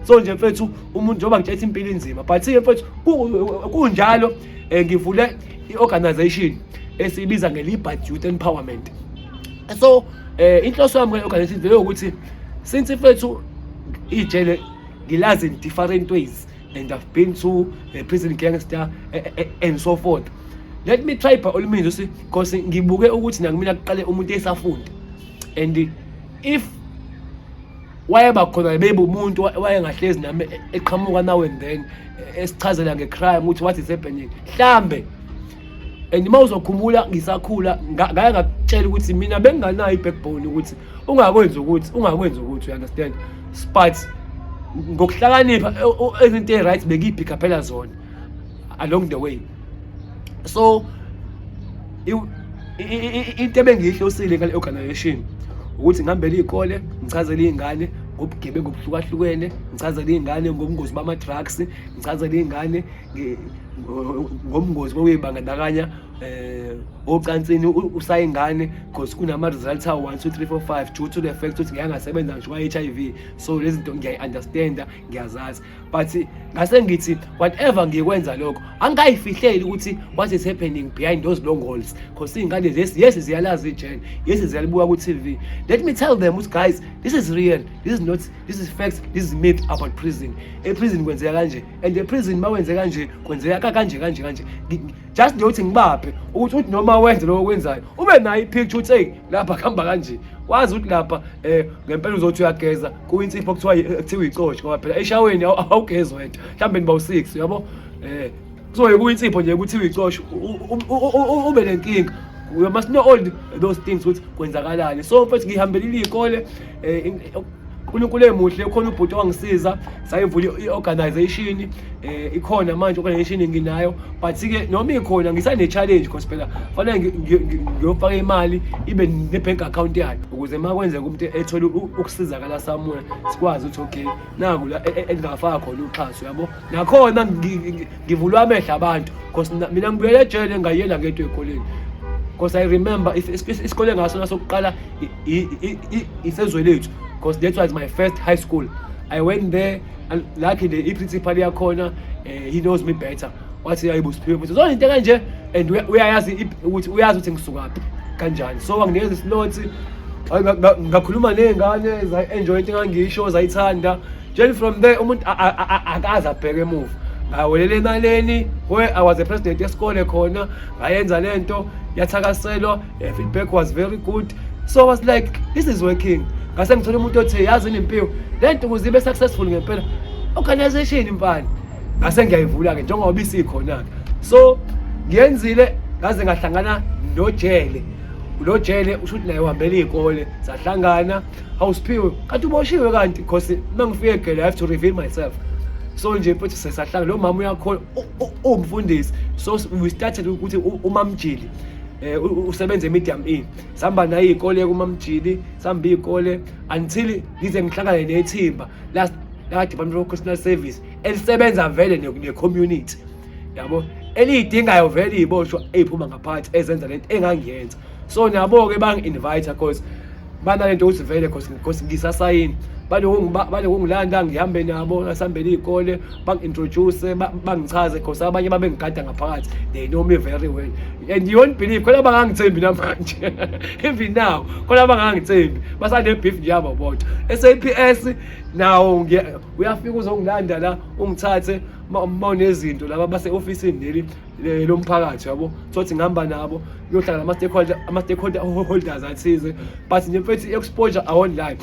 So nje mfethu, umuntu njengoba ngitshethe impilo inzima, but-ke mfethu kunjalo. Ngivule i-organization esiyibiza nge-Liberty Youth Empowerment. So inhloso yami kule organization vele ukuthi since mfethu ijele ngilazi in different ways and I've been to prison gangster and so forth, let me try by all means usi because ngibuke ukuthi nakumina kuqale umuntu esafunda and if wayeba khona maybe umuntu wayengahlezi nami eqhamuka now and then esichazela nge-crime ukuthi what is happening mhlambe. And uma uzokhumbula ngisakhula ngake ngakutshela ukuthi mina benginganayo i-backbone ukuthi ungakwenzi ukuthi ungakwenzi ukuthi, you understand? But ngokuhlakanipha izinto ey-right bengiyiphikha phela zona along the way. So into ebengiyihlosile ngale organization ukuthi ngihambele iy'kole, ngichazele iy'ngane ngobugebengu obuhlukahlukene, ngichazele iy'ngane ngobungozi bama-drugs, ngichazele iy'ngane ngobungozi bokuyibandakanya ocansini usayingane, because kunama-results awu 1 2 3 4 5, due to the fact ukuthi ngike ngasebenza ngisho kwa-HIV. So lezi zinto ngiyayi-understanda, ngiyazazi, but ngase ngithi whatever ngikwenza lokho angayifihleli ukuthi what is happening behind those long walls, because iy'ngane lesi, yes, ziyalazi ijele, yes, ziyalibuka ku-TV. Let me tell them ukuthi guys, this is real, this is not, this is facts, this is myth about prison. E-prison kwenzeka kanje and e-prison uma kwenzeka kanje kwenzeka kanje kanje kanje. Just nje ukuthi ngibaphe ukuthi uthi noma wenze lokho okwenzayo ube nayo i-picture ukuthi hey, lapha kuhamba kanje, wazi ukuthi lapha ngempela uzothi uyageza kuyinsipho kuthiwa icoshe, ngoba phela eshaweni awugezi wedwa, mhlawumbe niba u-6, yabo. Kuzobe kuyinsipho nje kuthiwa icoshe, ube nenkinga. You must know all those things ukuthi kwenzakalani. So mfethu, ngihambelile iy'kole. UNkulunkulu emuhle, ukhona ubhuti owangisiza sayivula i-organization. Ikhona manje organization nginayo, but ke noma ikhona ngisane challenge because phela fanele ngiyofaka imali ibe ne-bank account yayo ukuze uma kwenzeka umuntu ethole ukusizakala somewhere sikwazi ukuthi okay, naku la engingafaka khona uxhaso, yabo. Nakhona ngivulwa amehlo abantu because mina ngibuyele ejele ngayela ngedwa ey'koleni, because I remember isikole ngasona sokuqala isezwe lethu, because that was my first high school. I went there and luckily i-principal yakhona, he knows me better, wathi hayibo Siphiwe futhi zonke into kanje and uyayazi ukuthi uyazi ukuthi ngisukaphi kanjani, so wanginikeza i-slot. Hayi, ngakhuluma ney'ngane, zayi-enjoy into engangisho, zayithanda. Then from there umuntu akaze abheke emuva. Ngawelela emaleni where I was a president yesikole khona, ngayenza lento yathakaselwa. Feedback was very good, so I was like, this is working. Ngase ngithola umuntu othi yazi inempilo le nto ukuze ibe successful ngempela, organization mfana. Ngase ngiyayivula-ke njengoba isikhona-ke. So ngiyenzile ngaze ngahlangana nojele. Lo jele usho ukuthi naye uhambela iy'kole, sahlangana. Hawu Siphiwe, kanti uboshiwe kanti? Because uma ngifike egele I have to reveal myself. So nje futhi sesahlangana lo mama uyakhona uwumfundisi, so we started ukuthi umamjili usebenza e-Medium E, sihamba naye iy'kole kumamjili, sihamba iy'kole until ngize ngihlangane nethimba la Department of Correctional Service elisebenza vele ne-community, yabo, eliyidingayo vele iy'boshwa ey'phuma ngaphansi ezenza lento engangiyenza. So nabo-ke bangi-invite cause banalento ukuthi vele cause ngisasayini balokungilanda ngihambe nabo sihambele iy'kole, bangi-introduce, bangichaze, cause abanye babengigada ngaphakathi, they know me very well. And you won't believe, khona abangangithembi namanje, even now khona abangangithembi, basane-beef nje yabo bodwa. SAPS nawo uyafika uzongilanda la ungithathe ma unezinto laba base-ofisini leli lomphakathi, yabo, thothi ngihamba nabo kuyohlala nama-stakeholder holders athize. But nje mfethu, i-exposure, I won't lie,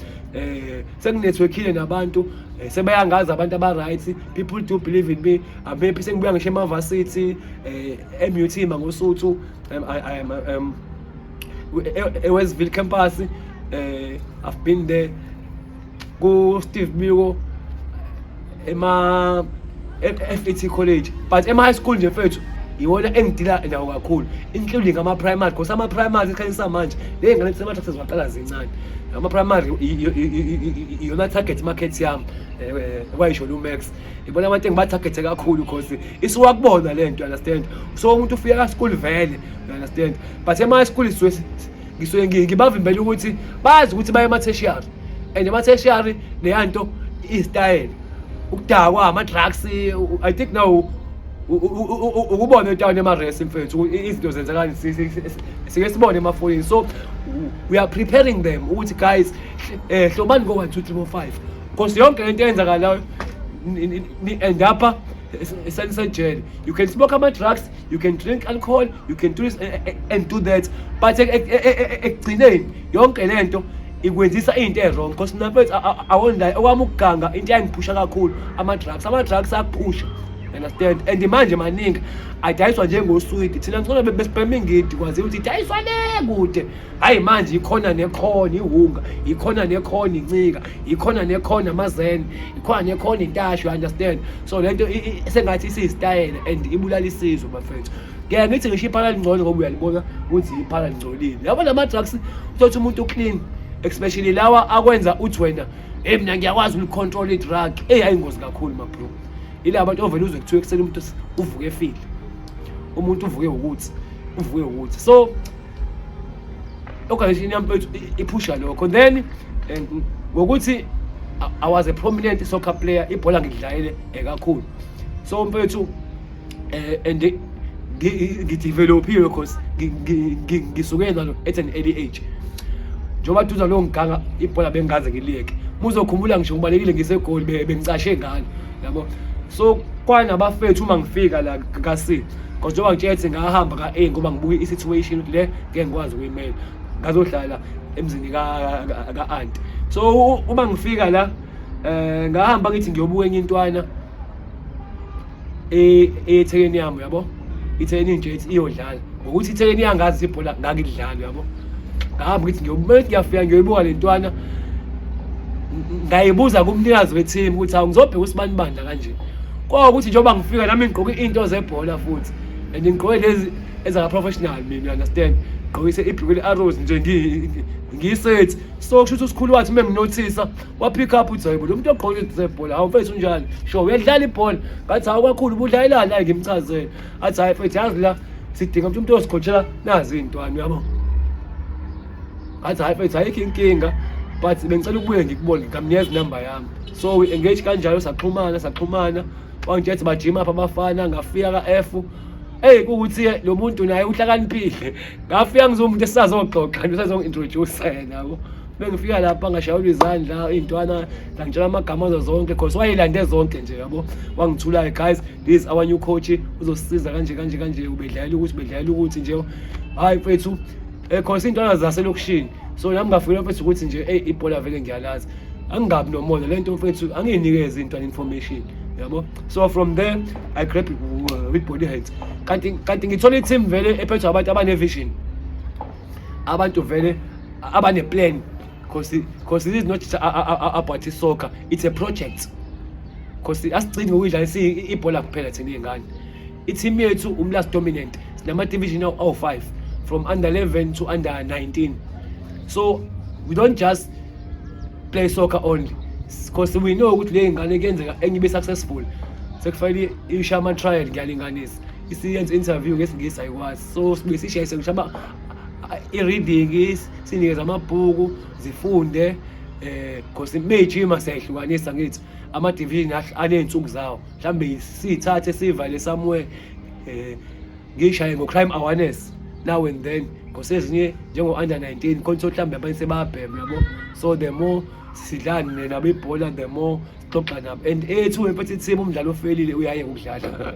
senginetworkile nabantu, sebeyangazi abantu aba-right. People do believe in me. I'm happy sengibuya ngisho ema-varsity, MUT Mangosuthu, I am e-Westville campus. I've been there ku Steve Biko, ema FET college, but ema high school nje mfethu iwona engidila nawo kakhulu, including ama primary, because ama primary esikhathini samanje le ngane sema-drugs ziwaqala zincane. Ama primary iyona target market yami. Kwayisho lo Max, ibona abantu engiba-targethe kakhulu because isuka kubona lento, you understand? So umuntu ufika ka school vele, you understand? But ema high school isuke ngisuke ngibavimbela ukuthi bazi ukuthi baye ema-tertiary, and ema-tertiary leyanto i-style. Ukudakwa, ama-drugs. I think now ukubona etawuni emaresi, mfethu, izinto zenzakani, sike sibone emafonini. So we are preparing them ukuthi, guys, hlobani ngo-1 2 3 4 5, because yonke lento eyenzakalayo ni-end up senisejele. You can smoke ama-drugs, you can drink alcohol, you can do this and do that, but ekugcineni yonke lento ikwenzisa into e-wrong, because mina, mfethu, I won't lie, okwami ukuganga, into eyangiphusha kakhulu ama-drugs. Ama-drugs akuphusha, understand? And manje maningi adayiswa njengoswidi. Thina ngcono besibhema ingidi, kwaziwa ukuthi idayiswa le kude. Hhayi, manje ikhona nekhona iwunga, ikhona nekhona incika, ikhona nekhona amazene, ikhona nekhona intasho, you understand? So lento sengathi isiyisitayela and ibulala isizwe, bafethu. Ngeke ngithi ngisho iphala lingcono, ngoba uyalibona ukuthi iphala lingcolile. Yabo, lama-drugs, uthothi umuntu clean, especially lawa akwenza uthi wena, "Hey, mina ngiyakwazi ukulicontrol i-drug." Eyi, ayingozi kakhulu, ma-bro. Ila bantu ovele uzwe kuthiwa ekuseni umuntu uvuke efile, umuntu uvuke ukuthi uvuke ukuthi. So organization yami, mfethu, iphusha lokho. Then ngokuthi I was a prominent soccer player, ibhola ngidlalele kakhulu. So mfethu, and ngidevelopiwe because ngisuke nalo at an early age, njengoba duza lowo ngiganga ibhola bengaze ngiliyeke. Muzokhumbula ngisho ngibalekile ngisegoli, bengicashe ngalo, yabo. So kwanabafethu uma ngifika la ka-C, because njengoba ngitshela ukuthi ngahamba ka-A ngoba ngibuke i-situation ukuthi le ngeke ngikwazi ukuyimela, ngazohlala emzini ka-anti. So uma ngifika la, ngahamba ngithi ngiyobuka enye intwana ethekeni yami, yabo. Ithekeni nje ithi iyodlala, ngokuthi ithekeni iyangazi ibhola ngangidlala, yabo. Ngahamba ngithi ngiyobuka, ngiyafika ngiyoyibuka le ntwana. Ngayibuza kumnikazi we-team ukuthi, "Hawu, ngizobheka usibani bani la kanje." Kwawukuthi njengoba ngifika nami ngigqoke iy'nto zebhola futhi, and ngigqoke lezi ezaka-professional mina, you understand? Ngigqokise ibhruku le-Arrows nje, ngiyisethi. So kusho ukuthi usikhulu wathi uma nginothisa, wa-pick up uthi, "Hayibo, lo muntu ogqoke izinto zebhola. Hawu mfethu, unjani? Sure, uyadlala ibhola?" Ngathi, "Hawu kakhulu, ubudlalelani?" Hayi, ngimchazele, athi, "Hhayi mfethu, yazi la sidinga umuntu osikhokhela nazi iy'ntwana, uyabo." Ngathi, "Hhayi mfethu, ayikho inkinga, but bengicela ukubuye ngikubone." Ngamnikeza inamba yami, so we engage kanjalo, saxhumana, saxhumana. Wangitshela ukuthi bajima apha abafana. Ngafika ka-F. Eyi, kuwukuthi lo muntu naye uhlakaniphile. Ngafika ngizomuntu esisazoxoxa, usazongi-introduce yena, yabo. Bengifika lapha ngashayelwa izandla iy'ntwana, zangitshela amagama azo zonke, cause wayelande zonke nje, yabo. Wangithula, "Guys, this is our new coach, uzosisiza kanje kanje kanje, ubedlalela ukuthi, ubedlalela ukuthi nje." Hhayi mfethu, cause iy'ntwana zaselokishini. So nami ngafika, mfethu, ukuthi nje, eyi, ibhola vele ngiyalazi, angingabi nomona le nto, mfethu, angiyinikeze iy'ntwana information, yabo. So from there I grab with both hands, kanti ngithola i-team vele ephethwe abantu abane-vision, abantu vele abane-plan, because this is not just about soccer, it's a project, because asigcini ngokuyidlalisa ibhola kuphela thina iy'ngane. I-team yethu, Umlazi Dominant, sinama-division awu-5, from under 11 to under 19. So we don't just play soccer only, because we know ukuthi le ngane kuyenzeka enye ibe successful, sekufanele ishaye ama-trial, ngiyalinganisa, isiyenze interview ngesiNgisi ayikwazi. So sibuye sishayise ngisho i-reading, sinikeze amabhuku zifunde, because meyijima siyayihlukanisa. Ngithi ama-division aney'nsuku zawo, mhlawumbe siyithathe siyivale somewhere, ngishaye ngo-crime awareness now and then, because ezinye njengo-under 19 khona uthole mhlawumbe abanye sebabhema, yabo. So the more sidlala nabo ibhola, the more sixoxa nabo. And eyethu mfethu i-team, umdlalo ofelile uyayeka ukudlala.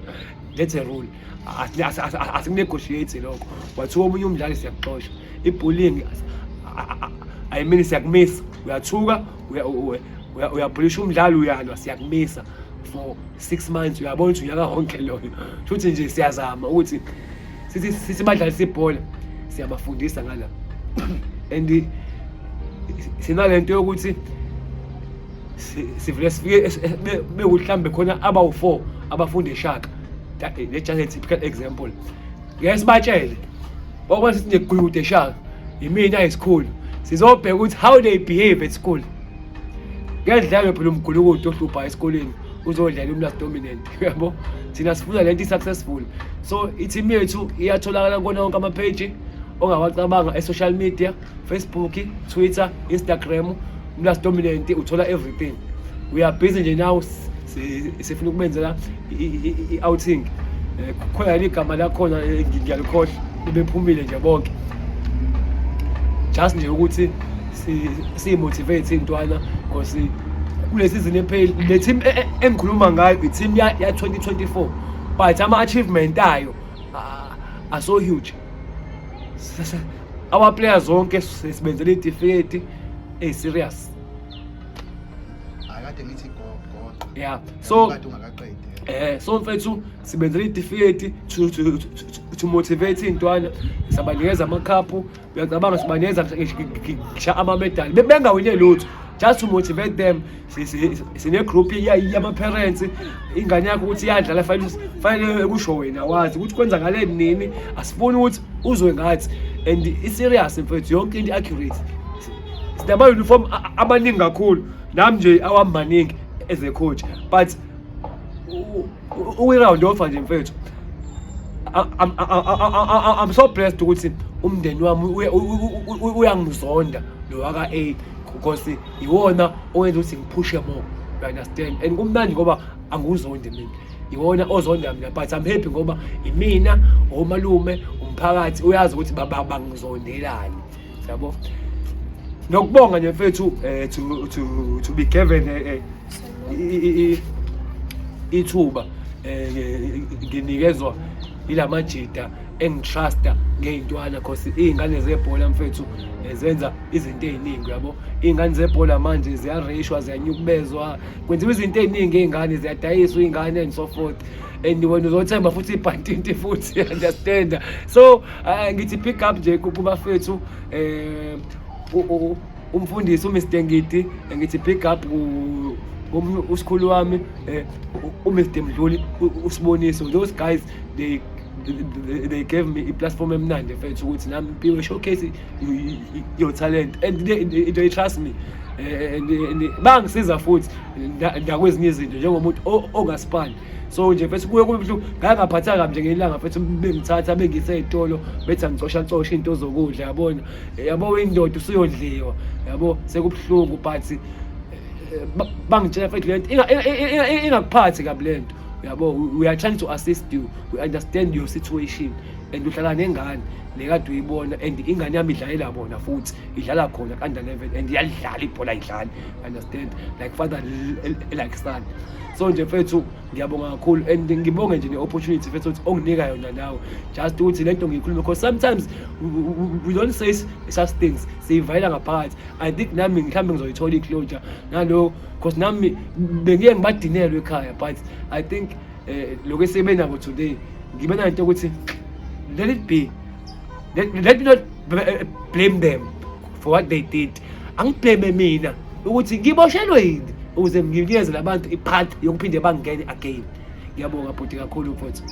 That's a rule, asiku-negotiate lokho. Wathuka omunye umdlali, siyakuxosha. I-bullying, I mean, siyakumisa. Uyathuka, uyabhulisha umdlalo, uyalwa, siyakumisa for 6 months. Uyabona ukuthi unyaka wonke loyo. Shuthi nje siyazama ukuthi sithi badlalisa ibhola, siyabafundisa ngala. And sinalento yokuthi sivele sifike bekuthi mhlawumbe khona abawu-4 abafunda eShaka. Let's just a typical example. Ngeke sibatshele okwathi sithi nje eShaka, imina ayisikhulu, sizobheka ukuthi how they behave at school. Ngedlalwe phela umgulukudu ohlupha esikoleni uzodlala uMlazi Dominant, uyabo. Thina sifuna lento i-successful. So i-team yethu iyatholakala kukona wonke ama-page ongawacabanga e-social media, Facebook, Twitter, Instagram, Umlazi Dominant, uthola everything. We are busy nje now. Sifuna ukubenzela i-outing. Khona igama lakhona, ngiyalikhohlwa, bebephumile nje bonke, just nje ukuthi siyi-motivate iy'ntwana, because kule season epheli le team engikhuluma ngayo, i-team ya 2024, but ama-achievement ayo are so huge. Our players zonke sibenzele iy'tifiketi eyi-serious. Akade ngithi goqa. Yeah, so kade ungakaqedi. So mfethu, sibenzele itifiketi to motivate iy'ntwana, sabanikeza amakhaphu, uyacabanga, sibanikeza ngisho amamedali bengawine lutho, just to motivate them. Sine-group yama-parents. Ingane yakho ukuthi iyadlala, fanele kusho wena wazi ukuthi kwenzakaleni nini. Asifuni ukuthi uzwe ngathi, and i-serious mfethu, yonke into i-accurate. Sinama-uniform amaningi kakhulu, nami nje awami maningi as a coach, but uyi-round off nje mfethu. I'm so blessed ukuthi umndeni wami uyangizonda lo waka-A, because iwona owenza ukuthi ngiphushe more, you understand? And kumnandi ngoba angiwuzondi mina, iwona ozonda mina, but I'm happy ngoba imina, omalume, umphakathi uyazi ukuthi bangizondelani, yabo. Nokubonga nje mfethu, to be given ithuba, nginikezwa ilamajida engitrusta ngey'ntwana, cause iy'ngane zebhola mfethu, zenza izinto ey'ningi, yabo. Iy'ngane zebhola manje ziyareyishwa, ziyanyukubezwa, kwenziwa izinto ey'ningi, iy'ngane ziyadayiswa, iy'ngane and so forth, and wena uzothemba futhi ibhantinti futhi, understand? So ngithi pick up nje kubafethu, umfundisi uMr Ngidi, ngithi pick up usikhulu wami, uMr Mdluli, uSiboniso. Those guys, they gave me i-platform emnandi mfethu ukuthi nami mpiwe showcase your talent, and they trust me, and bangisiza futhi nakwezinye izinto njengomuntu ongasipani. So nje mfethu, kuye kube buhlungu, ngake ngaphatheka kabi nje ngelanga mfethu, bengithatha bengise ey'tolo, bethi angicosha cosha into zokudla, yabona, yabo, indoda usuyondliwa, yabo, sekubuhlungu, but bangitshela mfethu, lento ingakuphathi kabi lento, yabo, we are trying to assist you, we understand your situation, and uhlala nengane lekade uyibona, and ingane yami idlalela bona futhi, idlala khona ku-under 11, and iyalidlala ibhola, ayidlali, understand, like father like son. So nje mfethu, ngiyabonga kakhulu, and ngibonge nje ne-opportunity mfethu ukuthi onginika yona nawe, just ukuthi lento ngiyikhulume, because sometimes we don't say such things, siyivalela ngaphakathi. I think nami mhlawumbe ngizoyithola i-closure nalo, because nami bengiye ngibadinelwe ekhaya, but I think lokhu esibe nabo today, ngibe nanto ukuthi let it be, let me not blame them for what they did. Angiblame mina ukuthi ngiboshelwe yini ukuze nginikeze labantu i-part yokuphinde bangene again. Ngiyabonga bhuti kakhulu mfowethu.